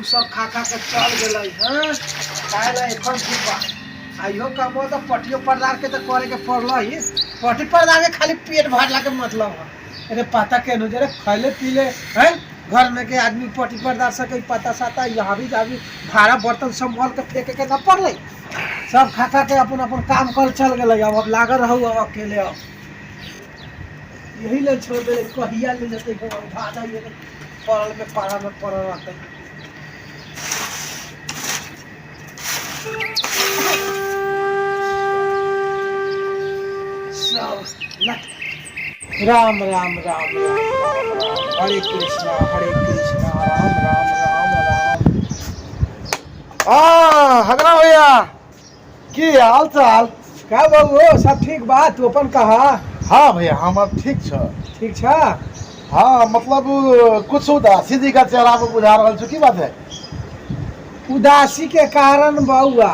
उ सब खा खा के चल गेलै। हँ, काहे एखन ठीक बा। आ इहो कामो तऽ पटियो परदार के तऽ करे के पड़लै। पटी परदार के खाली पेट भरला के मतलब है। अरे पता केनु जरे खैले पीले हैं घर में के आदमी पटी परदार सके पता साता यहाँ भी जाबी भाड़ा बर्तन सब मल के फेंके के न पड़लै। सब खा खा के अपन अपन काम कर चल गेलै। अब लागल रहू अब अकेले। अब यही ले छोड़ देले, कहिया ले जेतै भाड़ा ये पड़ल में पारा में पड़ल रहतै। सब राम राम राम राम राम राम, हरे कृष्णा हरे कृष्णा, राम राम राम राम। आ हगरा भैया, की हाल चाल? का बाबू, सब ठीक बा? तू अपन कहा। हाँ भैया, हमर ठीक छ। ठीक छ? हाँ, मतलब कुछ उदासी जी का चेहरा पर बुझा रहल छौ, की बात है? उदासी के कारण बउआ।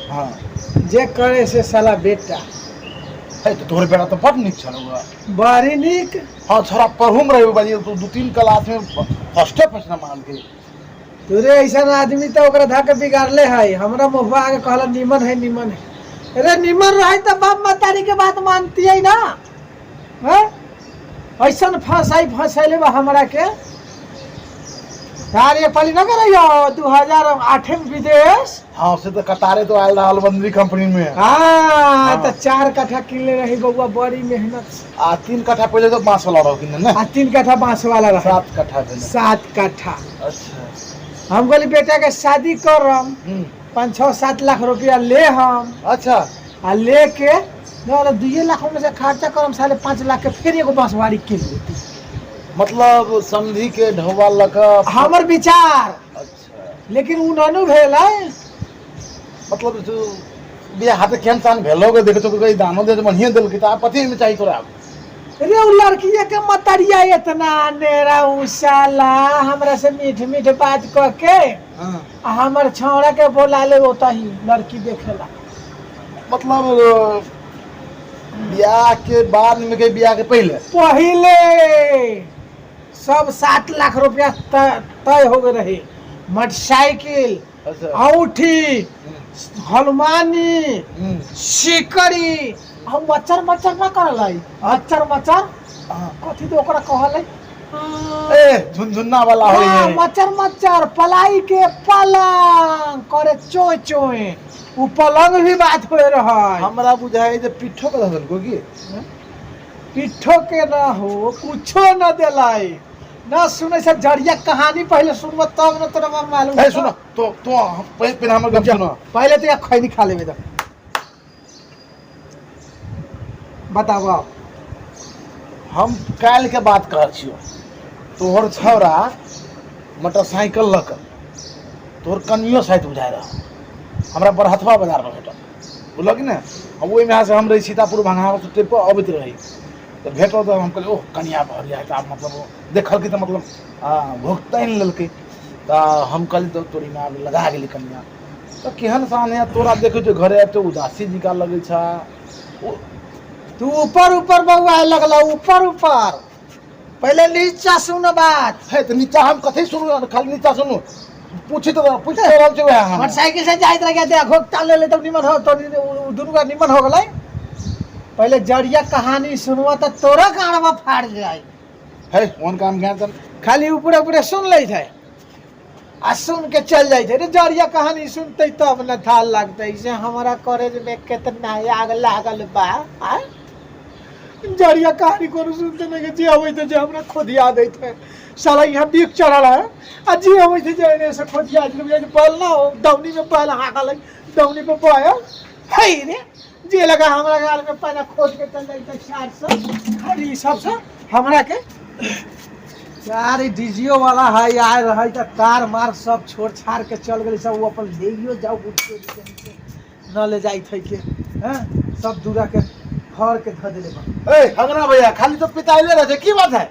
हाँ। जे करे से साला बेटा। है तो तोहर बेटा तो बड़ नीक छल बउआ। बड़ी नीक। हाँ, छोरा पढ़ूम रहे बाजी, तो 2-3 क्लास में फर्स्टे फर्स्ट न मान के। तोरे ऐसा आदमी तो ओकरा धक बिगाड़ले है। हमरा मुहबा आके कहला निमन है निमन है। अरे निमन रहे तो बाप महतारी के बात मानती है ना। हैं? ऐसा फंसाई फंसैले बा हमरा के। यार ये पली ना करैयो 2008 में विदेश। हाँ, से तो कतारे तो आयल रहल बंदरी कंपनी में। हाँ, तो 4 कट्ठा किनले रही बउआ बड़ी मेहनत से। आ 3 कट्ठा पहले तो बांस वाला रहो किनने ना? आ 3 कट्ठा बांस वाला रहे। 7 कट्ठा भेलै। 7 कट्ठा। अच्छा। हम कहली बेटा के शादी करम, 5-6-7 लाख रुपया ले हम। अच्छा। आ ले के ना 2 लाख में से खर्चा करम, 5.5 लाख के फिर एगो बांसवाड़ी किन लेती। मतलब समधी के ढोवा लक हमर विचार। अच्छा। लेकिन उ ननु भेल है। मतलब जो बियाह हाथे केहन सान भेलो के देखो तो कोई दानो दे तो बढ़िया देलकै, त आब कथी में चाहिए तोरा? रे उ लड़किया के मतरिया इतना नेरा उसाला हमरा से मीठ मीठ बात क के। हाँ। आ हमर छौड़ा के बोला ले ओतही लड़की देखेला। मतलब बियाह के बाद में के बियाह के पहले? पहले सब 7 लाख रुपया तय हो गए रहे। मोटरसाइकिल, अच्छा। औठी, हनुमानी, सिकड़ी, आ मच्छर मच्छर ना करल अच्चर मच्छर। हाँ। कथी तो ओकरा कहल? ए झुनझुन्ना वाला होई हाँ, है। मच्छर मच्छर पलाई के पलंग करे चोय चोय, उ पलंग भी बात होए रहा। हमरा बुझाय जे पिट्ठो के धरल को की? पिट्ठो के ना हो, कुछो ना देलाई ना सुने से जरिया कहानी पहले सुनबो तब न तोरा मालूम। ए सुनो तो पहले पहले हमर गप सुनो। पहले तो या खैनी खा लेबे त बताबो। हम काल के बात कर छियो, तोहर छौरा मोटरसाइकिल लऽ कऽ तोहर कनियो शायद बुझाय रह हमरा बरहथवा बाजार में भेटल, बुझलक कि नहि? आ ओहिमे से हम रही सीतापुर भंगार से टेप कऽ अबैत रही तऽ भेटल, तऽ हम कहलियै ओह कनिया भऽ गेल तऽ आब मतलब देखलकै तऽ मतलब भुगतानि लेलकै, तऽ हम कहलियै तऽ तोरी माँ लगा गेलै कनिया। तऽ केहन सान है तोरा देखै छियौ घरे आबि तऽ उदासी जिका लगै छ। तू ऊपर ऊपर बौआए लगल, ऊपर ऊपर, पहले नीचा सुन बात। है तऽ नीचा हम कथी सुनू? खाली नीचा सुनू, पूछी तऽ पूछि तऽ रहल छी वएह हम। मोटरसाइकिल से जाइत रह गया, देखो ताल ले तब निमन हो तो दुनू का निमन हो गेलै। पहले जरिया कहानी सुनवा तऽ तोरा कानवा फाड़ जाए। है ओहन काम ज्ञान तऽ खाली ऊपरे ऊपरे सुन लै छै आ सुन के चल जाइ छै। रे जरिया कहानी सुनते तब न थाल लगतै से हमरा कॉलेज में केतना आग लागल बा। आ जरिया कहानी कोनो सुनते नहीं के जे अबै छै जे हमरा खोदिया दैत है। साला यहाँ बीख चढ़ल है आ जे अबै छै जे एने से खोदिया दैत है। बैल ना हो दौनी में बैल हाँकल है, दौनी पे बैल है रे जे लगा हमरा गाल में पैना खोद के चल जाइ छै सार सब खाली सब से हमरा के। यार ई डीजियो वाला है आए रहे त तार मार सब छोड़ छाड़ के चल गेलै सब। ओ अपन लेइयो जाओ बुझियो न ले जाइत है के हैं सब दूरा के घर के धऽ देले बा। ए हगना भैया खाली तो पिताइले रहे छै, की बात है?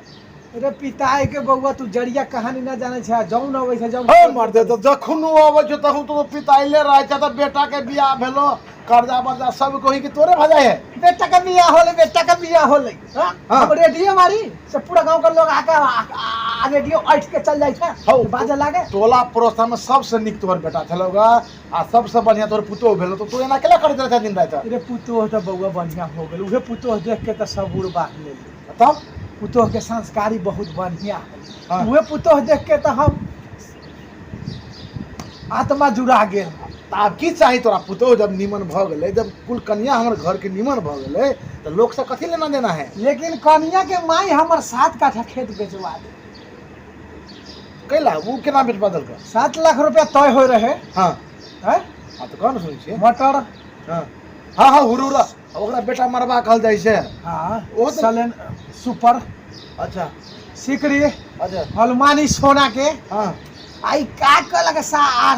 अरे पिताई के बउआ तू जरिया कहानी ना जाने छै, जौन अबै छै जौन। हे मर्दे, तो जखन अबै छै तखन तो पिताइले रहे छै। तऽ बेटा के बियाह भेलो कर्जा बर्जा सब कोई के तोरे भजाए है। बेटा का बियाह होले, बेटा का बियाह होले। हाँ? हाँ। हम रेडियो मारी से पूरा गांव के लोग आके रेडियो ऐठ के चल जाए छे, हौ। बाजे लागे। टोला पड़ोसा में सबसे नीक तोहर बेटा छलौगा आ सबसे बढ़िया तोहर पुतोह भेलो, तो तू एना केला करैत रहै दिन राति? अरे पुतोह तो बउआ बढ़िया हो गेल, उहे पुतोह देख के तो सब उड़ बात ले ली। तब पुतोह के संस्कारी बहुत बढ़िया है। हाँ। उहे पुतोह देख के तो हम आत्मा जुड़ा गेल। तऽ आब की चाही तोरा? पुतोह जब नीमन भऽ गेलै, जब कुल कन्या हमर घर के नीमन भऽ गेलै, तऽ लोक से कथी लेना देना है? लेकिन कन्या के माई हमर 7 काठा खेत बेचवा दे। कैला? ओ केना बेचवा देलकै? 7 लाख रुपया तय हो रहे। हाँ। हैं? हाँ, तऽ कौन सुनै छियै? मटर। हाँ हाँ हाँ, हुरूरा, ओकरा बेटा मरबा कहल जाइ छै। हाँ। ओ तऽ- सलेन सुपर। अच्छा। सिकरी। अच्छा। हनुमानी सोना के। हाँ। आई का कहलक,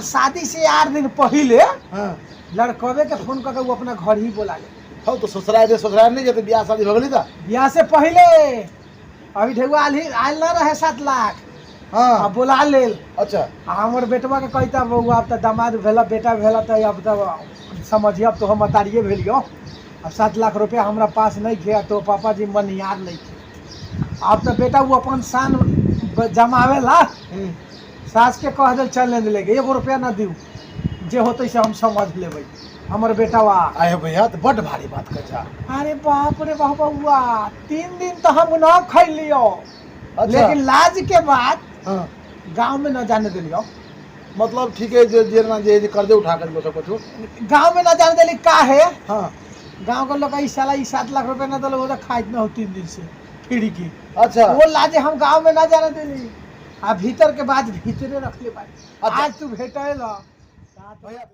शादी से 8 दिन पहिले हाँ। लड़कवे के फोन करके वो अपना घर ही बोला ले। हौ, तऽ ससुराल जे ससुराल नहि जेतै, बियाह शादी भऽ गेलै तऽ। बियाह से पहिले, अभी ढेउआ आयल ही आयल ना रहे 7 लाख। हाँ। आ बोला लेल। अच्छा। आ हमर बेटवा के कहता, बउआ अब तऽ दामाद भेला, बेटा भेला, तऽ अब तऽ समझिए, अब तो हम मतारिये भेलियो, अब 7 लाख रुपया हमरा पास नहीं खे, तो पापा जी मनियार नहीं खे। अब तऽ बेटा वो अपन शान जमावेला सास के कह दिल चल लेके 1 रुपया ना दिउ, जे होते से हम समझ लेबै हमर बेटवा। आए भैया, तऽ बड्ड भारी बात कहै छा। अरे बाप रे बाप बउआ, 3 दिन तो हम न खैलियो। अच्छा। लेकिन लाज के बात हाँ। गांव में न जाने दिलियो। मतलब ठीक है, जे जे ना जे जे कर्जे उठा कर सब कुछ गांव में न जाने दिली काहे? हाँ। गांव के लोग ई साला ई 7 लाख रुपया न दिल, वो तो खाइत न हो 3 दिन से फिरी की। अच्छा। वो लाजे हम गांव में न जाने दिली, आ भीतर के बात भीतरे रख ले भाई। अच्छा। आज तू भेटल भैया।